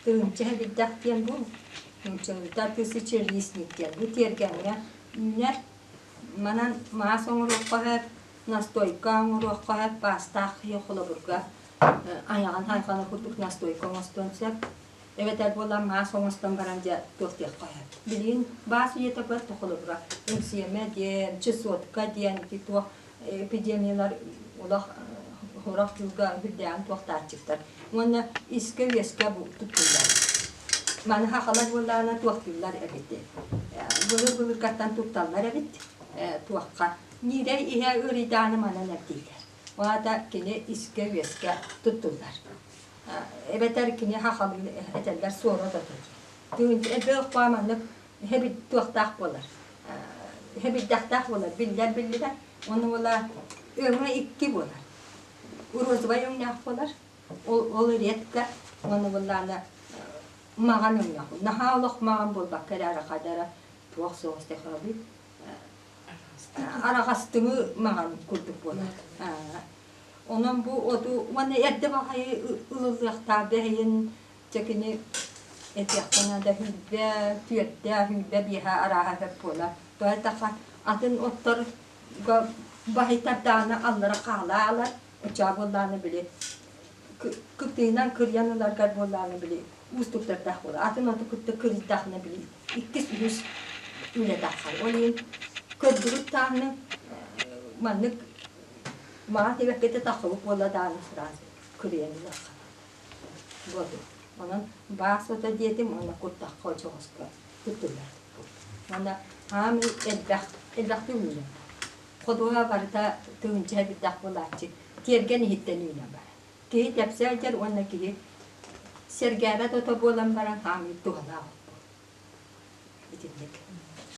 Тыһыынча сэбирдэх диэн бу нууччалыыта тысячелистник диэн бу тиэргэҥҥэ үүнэр. Манан маас оҥоруохха сөп, настойка оҥоруохха сөп, паастаах киһи холобурга айаҕын хайҕана курдук настойка оҥостуон сөп. Эбэтэр буолан маас оҥостон баран дьэ туохтуохха сөп. Билигин баас үйэтэ бэрт холобура эмсиэмэ диэн, чесотка диэн ити туох эпидемиялар олох сорох дьылга үрдээҕин туохтааччыктар. Уонна искэ-үөскэ туттуллар. Маны хахалар буоллаҕына туохтууллар эбит. Былыр-былыргаттан тутталлар эбит туохха. Ньиирэй иһэ ыарыйдааны манан эрдиилэр. Ол аата кини искэ-үөскэ туттуллар. Эбэтэр кини хахалыы этэллэр суора тото диэн. Тыын эбэ оххоо маннык хэбит туохтаах буолар. Хэбирдэхтээх буолар, биллэр биллибэт. Ону буола өҥө икки буолар. Розовай өҥнөөх буолар. Ол, ол редко. Ону буоллаана маҕан өҥнөөх. Наһаа олох маҕан буолбакка эрэ арахадара туох соҕус технологий араҕастыҥы маҕан курдук буолар. Онон бу оту уонна эрдэ баҕайы ылыллыахтаах бэһиин чэ кини этиэххэ наада сүүрбэ түөртэ, сүүрбэ биэһэ арааһа сөп буолар. Тоҕо эттэххэ атын отторго баһыйтардаҕына аллара хаалаалар, оччоҕо буоллаҕына били кытыынан кырыйан ыларгар буоллаҕына били уустуктардаах буолар. Атын оту кытта кырыйдахына били иккис, үһүс үлэ таххар. Ол иһин көрдүгүт даҕаны маннык Маҕан тибэккитэ тахсыбыт буолла даҕаны сразу кырыйан ылыахха буолду. Онон баас ото диэтим уонна куртахха очоҕоско туттуллар. Уонна аамый элбэх элбэхтик үүнэр. Ходуһа барыта тыһыынча элбэх буолааччы. Тиэргэн иһиттэн үүнэн барар. Киһи тэпсэ сылдьар уонна киһи сэргээбэт ото буолан баран аамый туһалаах от буолар. Итинник.